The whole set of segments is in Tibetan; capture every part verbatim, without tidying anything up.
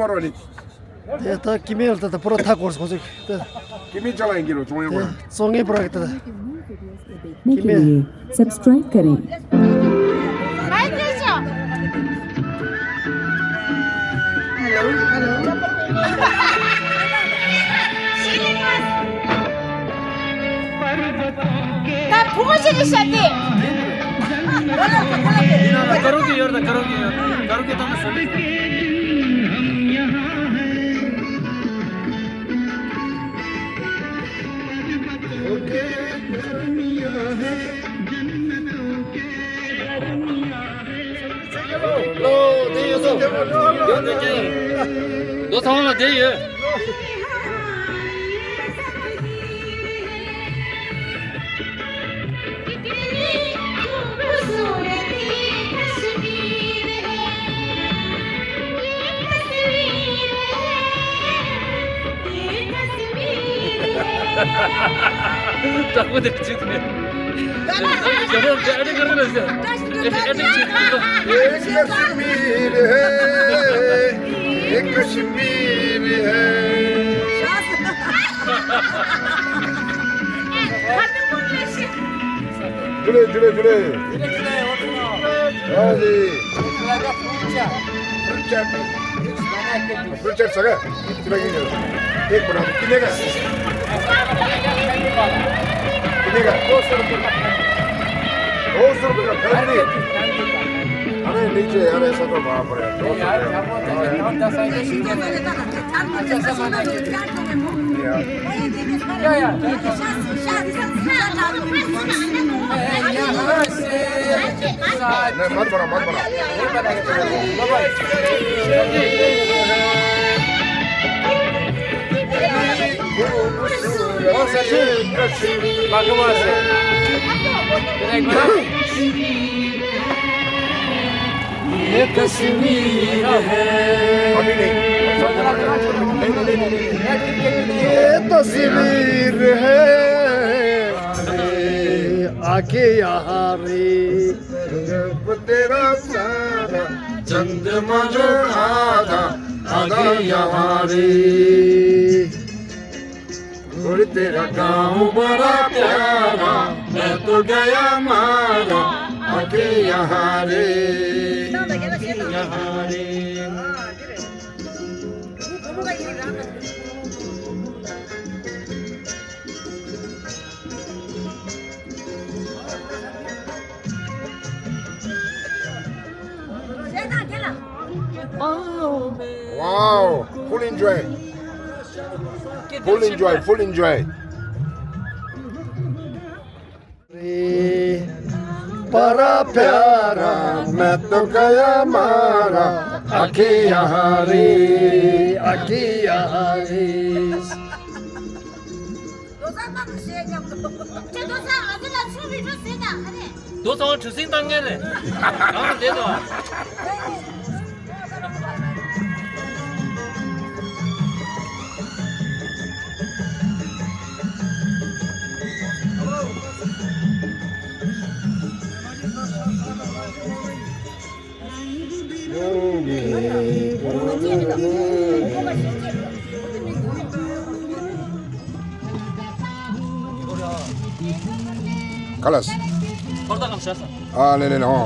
རོ་ནི། དེ་ད་ཀི་མེལ་ད་ད་པུ་ར་ཐག་གོར་སོང་ཟིག་ད། ཀི་མེལ་ཅ་ལ་ཡིན་གྱི་རོ་ཚོང་ཡོང་དེ་གོ་ན། ཚོང་ངེ་པུ་ར་གི་ད་ད། ཀི་མེལ། སབ་སི་ཀྲའིབ་ཀ་རེ། ད་ཕུ་བོ་ཞིག་གི་ཤ་དེ། ཀ་རོ་ཀེ་ཡོད་ད། ཀ་རོ་ཀེ་ཡོད། ཀ་རོ་ཀེ་ད་མ་སོང་། ལོ་དེ་ཡོད་སོ། ཡོད་དེ་ཀྱེ། ལོ་ཚང་ལ་དེ་ཡོད། དྲག་པོ་དེ་གཅིག་ནས། རྒྱ་མོ་དེ་ཨ་ནི་ག་རེ་ལ་ཟེར། ཨ་ནི་ཨ་ནི་གཅིག་ནས། ये कश्मीर है, ये कश्मीर है। जुड़े, जुड़े, जुड़े। हाँ जी। फुल चेक सके। कितना की जरूरत है? एक बना दो। कितने का? कितने का? दो सौ रुपये का। दो सौ रुपये का। अरे नीचे यार, ऐसा तो वहाँ पर है। दो सौ रुपये का। नहीं, मत बढ़ा, मत बढ़ा। ये कश्मीर है। अभी नहीं। ये तस्वीर है। आके यहाँ रे। तेरा सारा चंद्रमा जो आधा, आधा यहाँ रे। और तेरा गाँव बड़ा प्यारा, मैं तो गया मारा, आके यहाँ रे। यहाँ रे। Wow, full enjoy. Full enjoy, full enjoy. बड़ा प्यारा, मैं तो गया मारा, आके यहाँ रे, आके यहाँ रे। རྡོ་ཚང་གྲུ་གཟིངས་བཏང་མཁན་རེད། གང་ལ་བསྡད་དོ། Kalas. Ah, le, le, le, oh.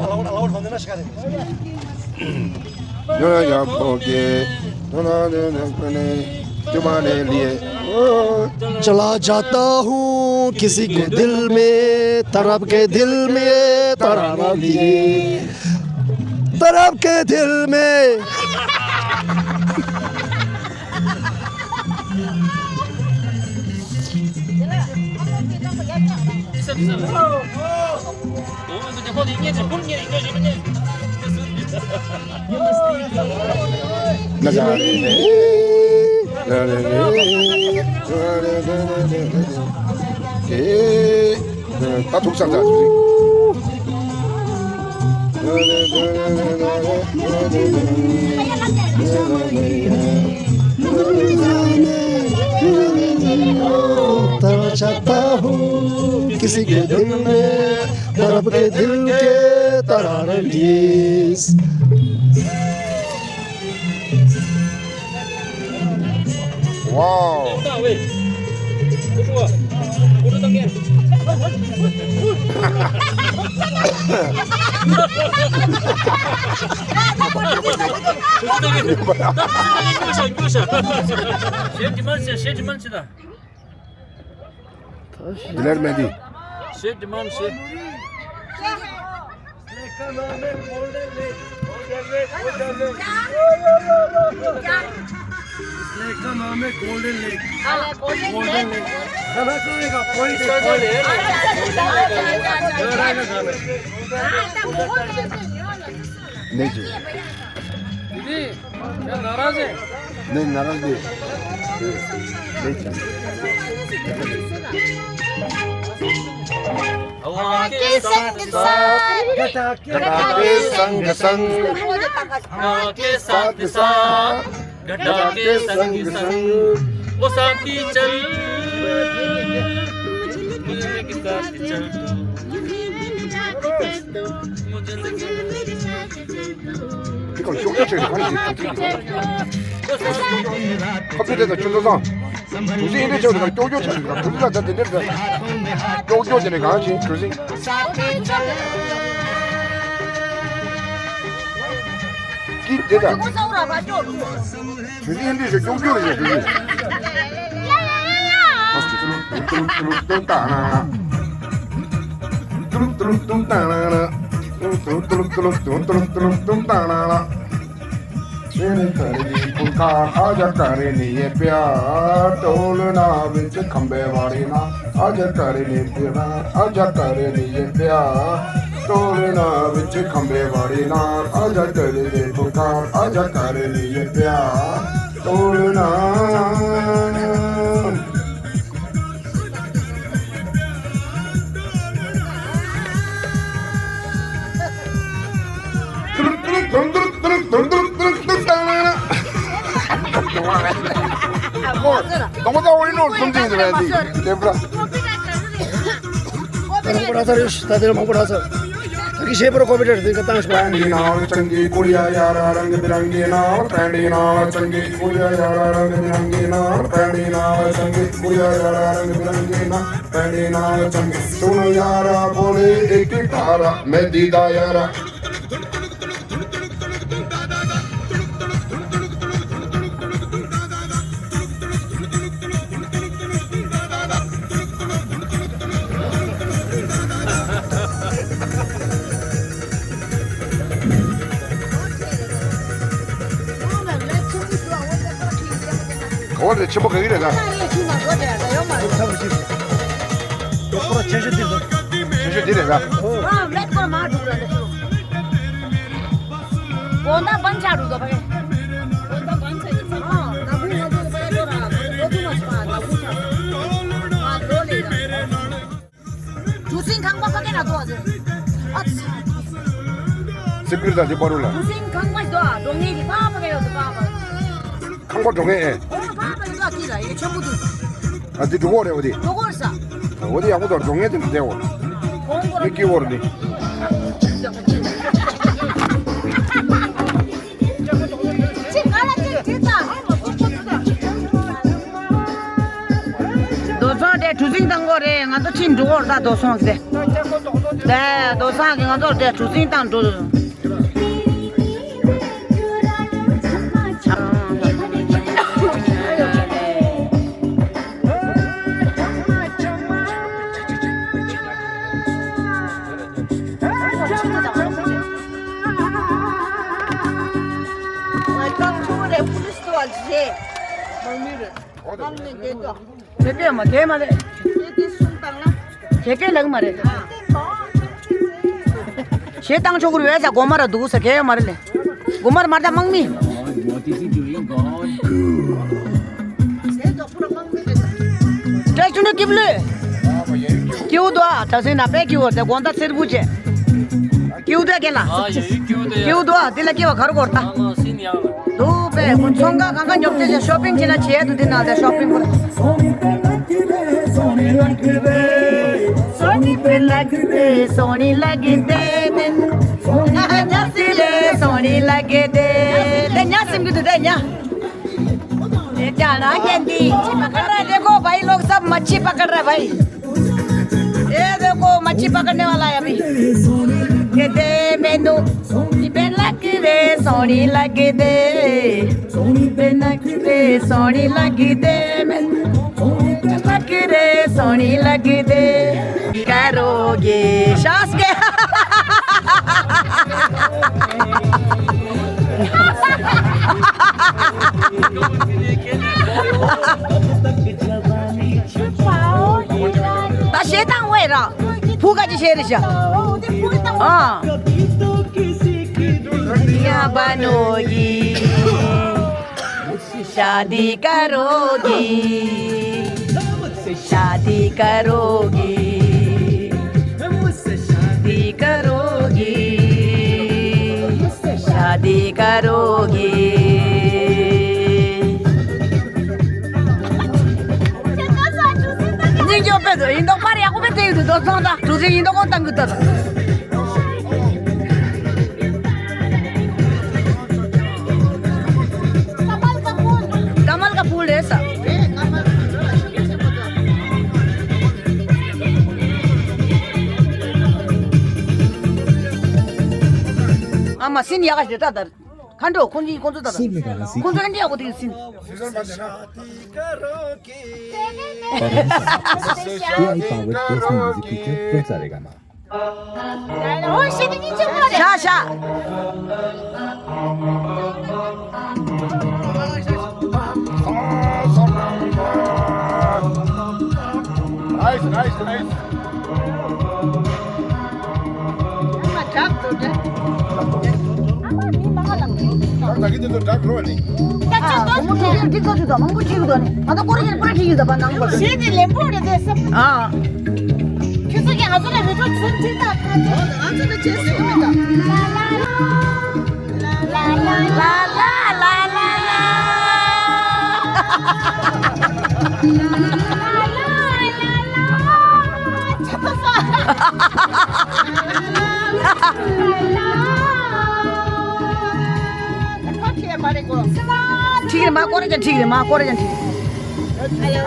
चला जाता हूँ किसी के दिल में, तड़प के दिल में तड़प लिए, तड़प के दिल में। ད་ཐུག་ཚར་ཚར་ཚུལ་ཅིག तड़प के दिल के तरार lease. Wow. Demand, demand. Diler Mehdi. Shit, demand, shit. इसका नाम है गोल्डन लेक। हाँ, गोल्डन लेक। गाना सुनेगा, पॉइंट है, पॉइंट। नहीं जी। दीदी, क्या नाराज है? नहीं, नाराज नहीं। नहीं जी। हवा के संग साथ, घटा के संग संग, हवा के साथ साथ, घटा के संग संग, ओ साथी चल, मुझे लेके साथ चल तू, मुझे लेके འདི་གང་ཀྱོག་ཀྱོག་བྱས་ནས་གང་ཞིག་གྲུ་གཟིངས་ཁ་ཕྱོགས་དེ་དང་ཁྱོད་ཚོ་སང་གྲུ་གཟིངས་འདི་ཆེ་བ་དང་ཀྱོག་ཀྱོག་བྱས་ནས་གྲུ་གཟིངས་ལ་ད་དེ་འདྲ་ཀྱོག་ཀྱོག་བྱས་ནས་གང་ཞིག་གྲུ་གཟིངས་ཀྱི་དེ་དང་གྲུ་གཟིངས་འདི་ཞིག་ཀྱོག་ཀྱོག་རེད་ཀྱོག་ཀྱོག་རེད། ཏུམ་ཏུམ་ཏུམ་ཏང་ན། ཏུམ་ཏུམ་ཏུམ་ཏང་ན། ཏུམ་ཏུམ་ཏུམ་ཏུམ་ཏུམ་ཏུམ་ཏུམ་ཏུམ་ཏུམ་ཏང་ན། ཨ་ཇ་ཀ་རེ་ནི་ཡེ་པྱ། ཏོ་ལོ་ན་བི་ཅི་ཁམ་བེ་བ་རི་ན། ཨ་ཇ་ཀ་རེ་ནི་པྱ། ཨ་ཇ་ཀ་རེ་ནི་ཡེ་པྱ། ཏོ་ལོ་ན་བི་ཅི་ཁམ་བེ་བ་རི་ན། ཨ་ཇ་ཀ་རེ་ནི་པུ་ཀ། ཨ་ཇ་ཀ་རེ་ནི་ཡེ་པྱ། ཏོ་ལོ་ན། མང་པོ་རག་ཚར་ཡོད། ད་དེར་མང་པོ་རག་ཚར། ད་གི་ཤེས་པར་ཀོ་པི་ཊར་དེ་ག་བཏང་ཤོག་པན་ཌི་ནང་ལ་ཆང་གི་ཀུ་རི་ཡ་ཡ་ར་རང་གི་རང་གི་ནང་། པན་ཌི་ནང་ལ་ཆང་གི་ཀུ་རི་ཡ་ཡ་ར་རང་གི་རང་གི་ནང་། པན་ཌི་ནང་ལ་ཆང་གི་ཀུ་རི་ཡ་ཡ་ར་རང་གི་རང་གི་ནང་། པན་ཌི་ནང་ལ་ཆང་གི་སུ་ན་ཡ་ར་བོ་ལེ་ཨེ་ཀི་ཏ་ར་མེ་དི་ད་ཡ་ར། ག་བ་རེད། ཆེན་པོ་ག་གི་རེད་ད། ཁོ་ར་ཆེ་ཤོས་འདི་རེད། ཆེ་ཤོས་འདི་རེད་ད། གྲུ་གཟིངས་ཁང་པ་ཕ་གི་ན་དོ་ཨ་ཙི། སི་པིར་དང་དེ་པ་རུ་ལ། གྲུ་གཟིངས་ཁང་པ་ཞིག་འདུག་ཨ། འགྲོ་ངེས་ཀྱི་ཕ་ཕ་གི་ཡོད་འདུག་ཕ་ཕ། ཁང་པ་འགྲོ་ངེས་ཨེ། ཨོ་ཕ་ཕ་ཡོད་འདུག་ཨ། ཁྱི་ལ་ཡོད་ཆེན་པོ་འདུག་ཨ་དེ་འགྲོ་གོ་རེད་འོ་དེ། འགྲོ་གོ་རེད་ས། འོ་དེ་ཡག་པོ་འདུག་འགྲོ་ངེས་དེ་ན་བསྡད་འོ། གོང་གོ་མི་སྐྱིད་འོ་རེད་ནི། རྡོ་སོང་དེ་གྲུ་གཟིངས་བཏང་གོ་རེད། ང་ཚོ་ཕྱིན་འགྲོ་གོ་རེད་ད་རྡོ་སོང་གི་དེ། དེ་རྡོ་སོང་གི་ང་ཚོར་དེ་གྲུ་གཟིངས་བཏང་འགྲོ། དེ་སྐད་མ་དེ་མ་རེད། དེ་སྐད་ལབ་མ་རེད། གཞས་བཏང་ཆོག་གི་རེད་ཟེར། གོ་མ་ར་འདུག་ཟེར་གལ་ཡོད་མ་རེད་ལེ། གོ་མ་ར་མ་རེད་ད་དམག་མི། བཀྲ་ཤིས་ནོར་སྐྱིད་ལོས། སྐྱིད་འདུག་ཨ། ད་སེམས་ན་དཔེ་སྐྱིད་པོ་དེ་དགོང་དག་སེར་བུ་བྱས། སྐྱིད་འདུག་ཨ་རྒན་ལགས། ཨ་ཡེ་སྐྱིད་འདུག་ཡ། སྐྱིད་འདུག་ཨ། དེ་ལ་སྐྱིད་པ་ག་རེ་དགོས་རེད་ད། ཨ་མ་སེམས་ཡག་ལ། འདུག་པས་ཁོ་ཚོང་ཁང་གང་ག་ཉོབ་ཏེ་ཤོ་པིང་བྱེད་ན་བྱེད་འདུག་དེ་ན་དེ་ཤོ་པིང་པར། सोनी पे लगते, सोनी लगते, सोनी लगते, सोनी लगते। དེ་ཉ་སེམས་ཀྱི་འདུག་དེ་ཉ། जाना कहती। अरे देखो भाई लोग, सब मच्छी पकड़ रहे भाई। ये देखो, मच्छी पकड़ने वाला है अभी। ये दे मैनू, सोहनी पे नखरे, सोहनी लगदे। सोहनी पे नखरे, सोहनी लगदे। मैनू सोहनी पे नखरे, सोहनी लगदे। करोगे सास के। ད་ཞེ་སྡང་བས་ར། བུ་ག་ཅི་བྱེད་རེད་ཤག་ཨ། या बनोगी, शादी करोगी, शादी करोगी, शादी करोगी, शादी करोगी। སྙིང་རྗེ་པོ་དཔེ་འདུག་ཡིན་མདོག་དཔེ་ཡག་པོ་དཔེ་བལྟས་ཡོད་འདུག་རྡོ་ཚང་དང་གྲུ་གཟིངས་ཡིན་མདོག་ཁོ་བཏང་གི་འདུག कमल का फूल है सब। ཨ་མ་སིན་ཡག་ག་ཞེ་དྲག་དར། མཁའ་འགྲོ་ཁོང་གིས་ཁོང་ཚོ་ད་ལྟ་སུར་མི་ག་ལ་སི་ཁོང་ཚོ་ཨན་ཏི་ཡག་པོ་དེ་ཟིན། ཤ་ཤ། Nice, nice, nice. འགྲིག་རེད་མ་སྐོར་རེ་ཀྱང་འགྲིག་རེད་མ་སྐོར་རེ་ཀྱང་འགྲིག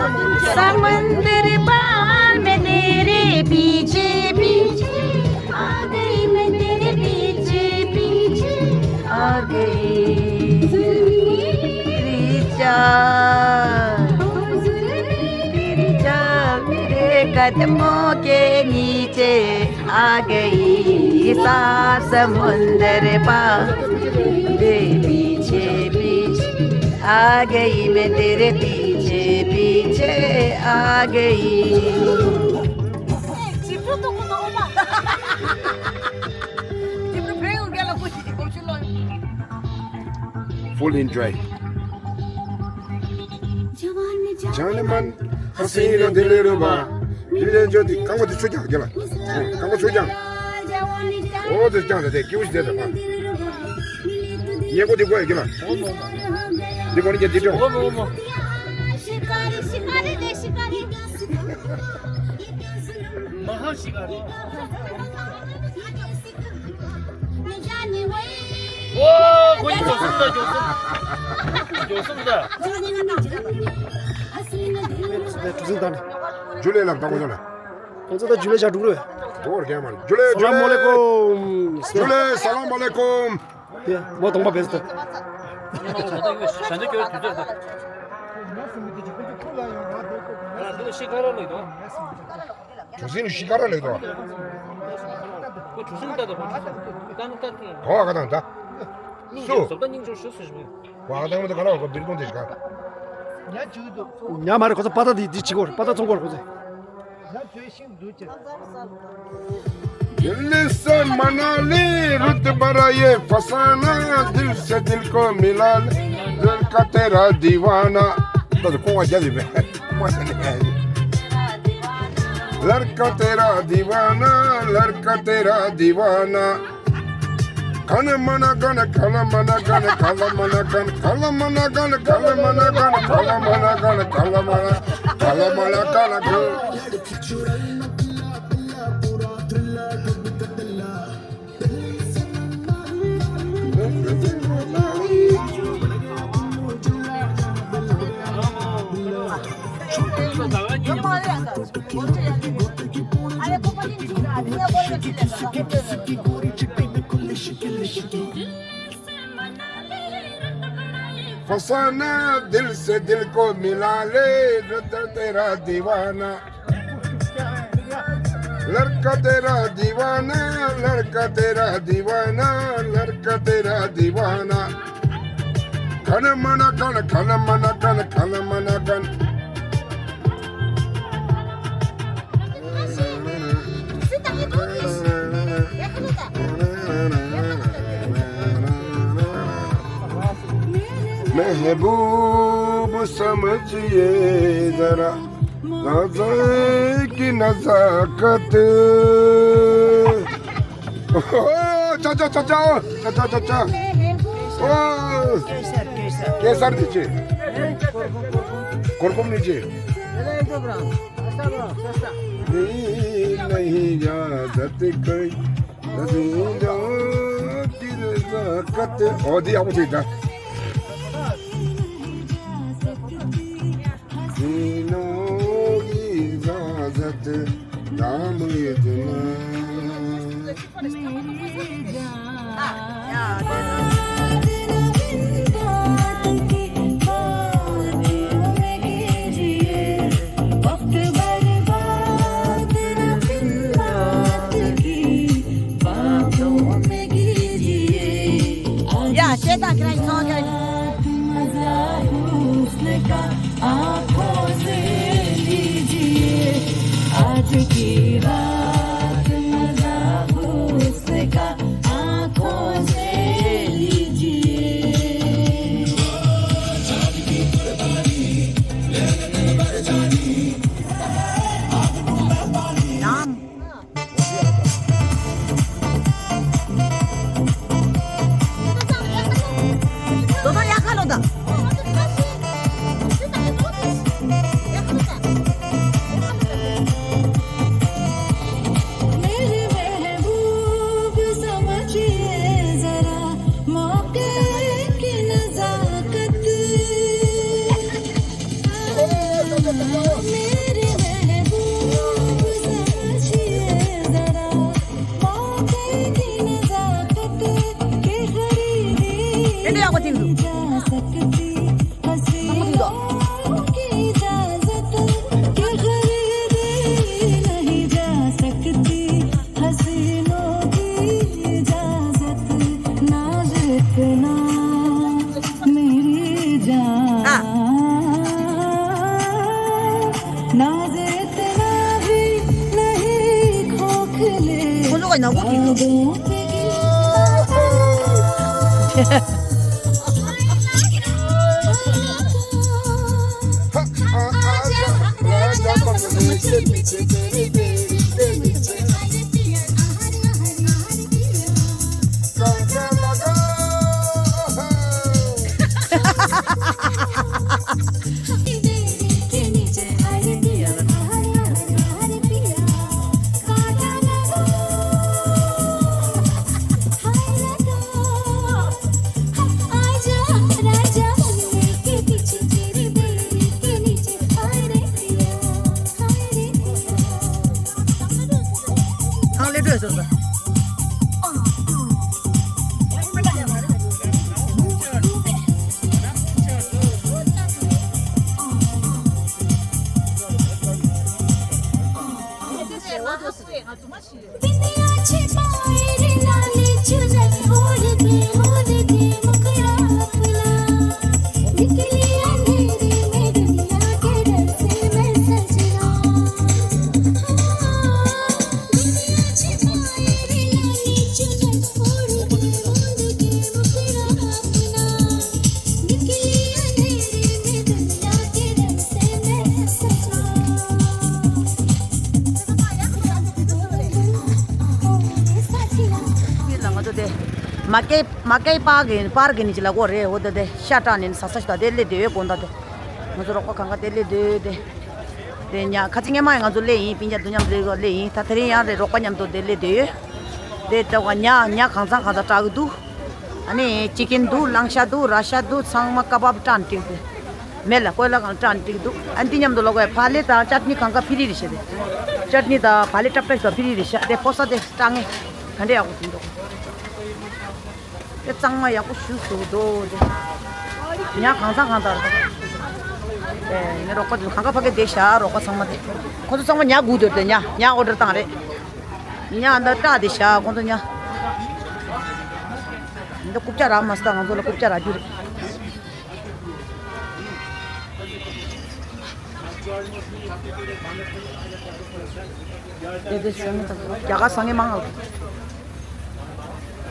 समंदर पार में तेरे पीछे पीछे आ गई मैं तेरे पीछे पीछे आ गई तेरी चाल तेरी चाल मेरे कदमों के नीचे आ गई सात समुंदर पार तेरे पीछे पीछे आ गई मैं तेरे पीछे पीछे आ गई Full enjoy. जान मन हसीना दिलरुबा। ལུས་ལེན་འཇོག་དེ་རྐང་པ་དེ་ཚུར་རྒྱག་རྒྱག་ལ། རྐང་པ་ཚུར་རྒྱག་ཨོ་དེ་རྐྱང་དེ་དེ་སྐྱིད་པོ་ཞིག་བསྡད་དང་། སྙན་གོ་དེ་གོ་ཡ་རྒྱག་ལ། འདི་གོ་ནི་རྒྱ་དེ་སྤྲོ། शिकारी शिकारी रे शिकारी। महाशिकारी। ཨོ། ཁོ་གཉིས་འགྲོ་སོང་ད། འགྲོ་སོང་། འགྲོ་སོང་ད། གྲུ་གཟིངས་བཏང་ནས། ཇུ་ལེ་ལབ་དང་ཁོ་ཚོ་ལ། ཁོ་ཚོ་ད་ཇུ་ལེ་བྱ་འགྲོ་རེད། འགྲོ་བར་རྒྱལ་མ་རེད། ཇུ་ལེ་ཇུ་ལེ། སལམ་ཨ་ལེ་ཀུམ། ཇུ་ལེ་སལམ་ཨ་ལེ་ཀུམ། ཡ་མོ་གདོང་པ་བེས་ཏོ། ཤི་ཁ་ར་ལེགས་དོ། གྲུ་གཟིངས་ལ་ཤི་ཁ་ར་ལེགས་དོ། ཁོ་གྲུ་གཟིངས་ལྟ་དང་། ཁོ་གྲུ་གཟིངས་ལྟ་དང་། གོ་བ་ག་དང་ད། སུ། བཟོ་ལྟ་སྙིང་རྗེ་ཤོད་སུ་ཞིག་མིན། གོ་བ་ག་དང་མི་འདུག་ག་ལ་བ་གོ་འབིར་གོང་དེ་ཞིག་ག་ཉ་མ་རེད། ཁོ་ཚོ་པ་ཏ་དེ་དེ་ཅི་གོ་རེད། པ་ཏ་ཚོང་གོ་རེད་ཁོ་ཚོ། दिल से मना ले रुत बराए फसाना दिल से दिल को मिला ले दिल का तेरा दीवाना बस को वजह दे लड़का तेरा दीवाना लड़का तेरा दीवाना कन मन गन कल मन गन कल मन गन कल मन गन कल मन गन कल मन गन कल मन कल मन गन कल फसाना दिल से दिल को मिला ले, रद्द तेरा दीवाना। लड़का तेरा दीवाना, लड़का तेरा दीवाना, लड़का तेरा दीवाना। खन मन खन, खन मन खन, खन मन खन। महबूब समझिए जरा, नजर की नजाकत। ओ, चा, चा, चा, चा। ओ, केसर, केसर। केसर दीजिए। कुरकुम दीजिए। नहीं, नहीं इजाजत कोई। ओ, दी, आपको ठीक था। जीनों की इजाजत नाम इतना। या, शेता किराई सो गई। आंखों से लीजिए आज की रात, मजा हुस्न का आंखों से लीजिए। ང་ཚོ་དེ་མ་སྐྱེས་མ་སྐྱེས་པ་གི་པར་གི་ནི་ཅི་ལ་གོ་རེད། འོ་དེ་དེ་ཤ་སྐྲག་ནས་ཟ་ས་ཞིག་དང་དེ་སླེབས་དེ་ཡོད་དགོངས་དག་དེ། ང་ཚོ་རོགས་པ་གང་ག་དེ་སླེབས་དེ་ཡོད་དེ། དེ་ཉ་ཁ་ཅིག་སྔས་མ་ཡང་ང་ཚོ་སླེབས་ཡིན། སྤུན་ཀྱག་དུ་མཉམ་དུ་སླེབས་ཡིན། ད་དེ་རིང་ཡང་རེད། རོགས་པ་མཉམ་དུ་དེ་སླེབས་དེ་ཡོད། དེ་ལྟ་བ་ཉ་ཉ་གང་ཚང་གང་ཚང་སྐྲག་གི་འདུག་ཨ་ནི་ཅི་ཀིན་འདུག་གླང་ཤ་འདུག་ར་ཤ་འདུག་ཚང་མ་ཀ་བབ་སྐྲག་འགྲིག་དེ། མེད་ལ་ཀོས་ལ་གང་སྐྲག་ནས་ཏིག་འདུག་ཨ་འདི་མཉམ་དུ་ལོག་གས་ཕ་ལེ་དང་ཅཊ་ནི་གང་ག་ཕི་རི་རེད་ཤག་དེ་ཅཊ་ནི་དང་ཕ་ལེ་ཀྲབ་ཀྲབ་ཞིག་ཕི་རི་རེད་ཤག་དེ་ཕོ་ས་དེ་སྐྲག་ངེས་ག་འདྲ་ཡག་པོ་ཟིན་འདུག་དེ་གཙང་མ་ཡག་པོ་ཞིག་བཟོས་འདུག་དེ་ཉ་གང་ཚང་གང་ཚང་རེད། དེ་ངའི་རོགས་པ་དེ་གང་ག་ཕ་གི་བསྡད་ཤག་རོགས་པ་ཚང་མ་དེ་ཁོ་ཚོ་ཚང་མ་ཉ་སྒུག་སྡོད་དེ་ཉ་ཉ་ཨོ་ཌར་བཏང་རེད། ཉ་འདི་སྐྲག་བསྡད་ཤག་ཁོ་ཚོ་ཉ་འདི་རྐུབ་བཀྱག་རག་མ་སོང་། ང་ཚོ་ལ་རྐུབ་བཀྱག་རག་རྒྱུ་རེད། དེ་དེ་ཟ་ངེས་དང་རྒྱ་གར་ཟ་ངེས་མང་ང་།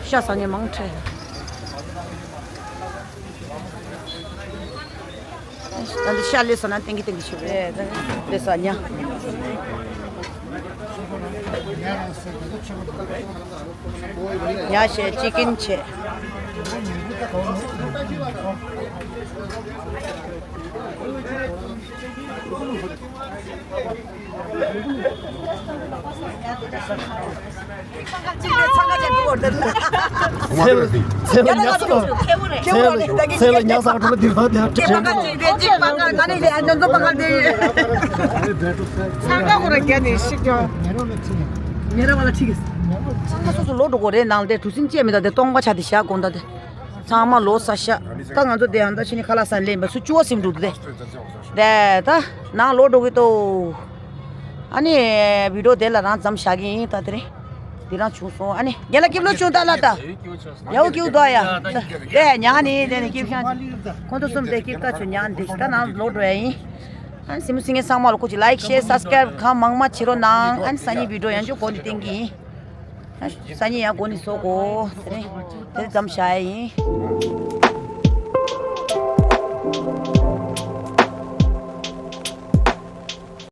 ཤ་ཟ་ངེས་མང་ཁྲེ། ད་འདི་ཤ་ལས་ཟ་ན་ཏན་གི་ཏན་གི་ཆུ་རེད། ལས་ཟ་ཉ། ཉ་བྱས་ཅི་ཀིན་བྱས། ཚེ་ལ་ཚེ་ལ་ཉ་ཟ་ཚེ་ལ་ཚེ་ལ་ཉ་ཟ་འགྲོ་ན་འདིར་ད་དེ་ཧ་ཅང་ཁྲེ། ཚང་མ་སོ་སོ་ལོག་འགྲོ་དགོས་རེད། ནང་དེ་གྲུ་གཟིངས་བཅད་མི་ད་དེ་སྟོང་པ་ཆགས་དེ་བཞག་དགོངས་ད་དེ། ཚང་མ་ལོག་ས་ཤག་ད་ང་ཚོ་དེ་ཡང་ད་ཕྱི་ནས་ཁ་ལག་ཟ་ལེན་པ་སུ་བཅུ་བ་སིམ་འགྲོ་དེ། དེ་ད་ནང་ལོག་འགྲོ་གི་ཏོ། ཨ་ནི་བི་ཌིའོ་དེ་ལ་རང་མཚམས་བཞག་གི་ཡིན་ད་དེ་རིང་། དེ་རང་བྱུང་སོང་། ཨ་ནི་རྒན་ལགས་སྐྱིབས་ལོ་བྱུང་ད་ལ་ད། ཡའོ་སྐྱིབས་དོ་ཡ། དེ་ཉག་ནི་དེ་ནི་སྐྱིབས་ཤང་། ཁོང་ཚོ་གསུམ་དེ་སྐྱིབས་ད་ཆུ་ཉག་འདི་ད་ནང་ལོག་འགྲོ་ཡ་ཡིན། ཨ་ནི་སིམ་སིང་ངེ་ཚང་མ་ལ་ཁོ་ཅི་ལའིག་ཤེར་སབ་སི་ཀ་རའིབ་གང་མང་མ་བྱེད་རོགས་གནང་། ཨ་ནི་སང་ཉིན་བི་ཌིའོ་ཡང་བཅུ་གོ་ནི་བསྟན་གི་ཡིན། སང་ཉིན་ཡང་སྒོ་ནས་བཟོ་དགོས། དེ་ནས་དེ་ཙམ་བཞག་ཡ་ཡིན།